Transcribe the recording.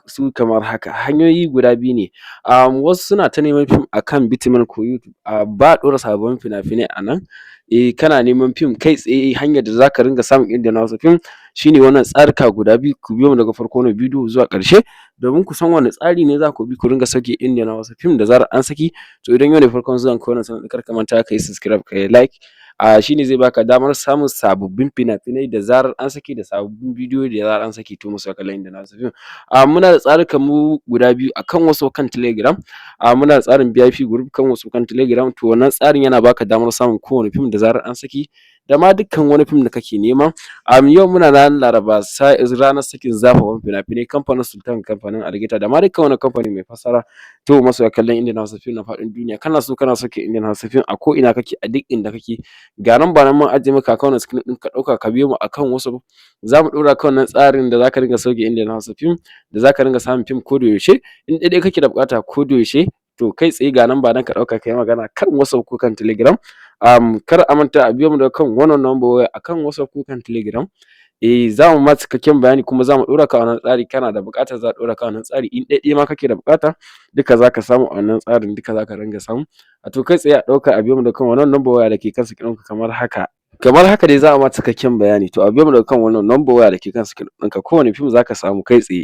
Su kamar haka, hanyoyi guda biyu ne. Wasu suna ta neman fim a kan Bitmain ko YouTube, ba a ɗora sababbin fina-finai a nan. Eh, kana neman fim kai tsaye, hanyar da za ka ringa samun Indian Hausa fim shine wannan tsarika guda biyu. Ku biyo mu daga farko wannan bidiyo zuwa ƙarshe domin ku san wane tsari ne za ku bi ku ringa sauke Indian Hausa fim da zarar an saki. To, idan yau ne farkon zuwan ka wannan channel, kar ka manta ka yi subscribe, ka yi like. Shine zai baka damar samun sababbin fina-finai da zarar an saki, da sababbin bidiyoyi da zarar an saki. To, masoya kallon Indian Hausa fim, muna da tsarukan mu guda biyu akan WhatsApp, kan Telegram. Muna da tsarin VIP group kan WhatsApp, kan Telegram. To, wannan tsarin yana baka damar samun kowane fim da zarar an saki, da ma dukkan wani fim da kake nema. Yau muna ranar Laraba, ranar sakin zafafan fina-finai, kamfanin Sultan, kamfanin Algaita, da ma dukkan wani kamfani mai fassara. To, masoya kallon Indian Hausa fim na faɗin duniya, kana so kana sauke Indian Hausa fim a ko ina kake, a duk inda kake, ga number nan mun ajiye maka akan wannan screen ɗin, ka ɗauka ka biyo mu akan WhatsApp. Za mu ɗora ka wannan tsarin da zaka ringa sauke Indian Hausa fim, da zaka ringa samun fim ko da yaushe, in ɗaiɗai kake da buƙata ko da yaushe. To, kai tsaye ga number nan, ka ɗauka ka yi magana kan WhatsApp ko kan Telegram. Kar a manta a biyo mu daga kan wannan number waya akan WhatsApp ko kan Telegram. Eh, za mu ma cikakken bayani, kuma za mu ɗora ka a wannan tsari. Kana da buƙatar, za a ɗora ka a wannan tsari. In ɗaiɗai ma kake da buƙata, duka za ka samu a wannan tsarin, duka za ka ringa samu. To, kai tsaye a ɗauka a biyo mu daga kan wannan number waya da ke kan screen ɗinka kamar haka. Kamar haka dai za a ma cikakken bayani. To, a biyo mu daga kan wannan number waya da ke kan screen ɗinka, kowane fim za ka samu kai tsaye.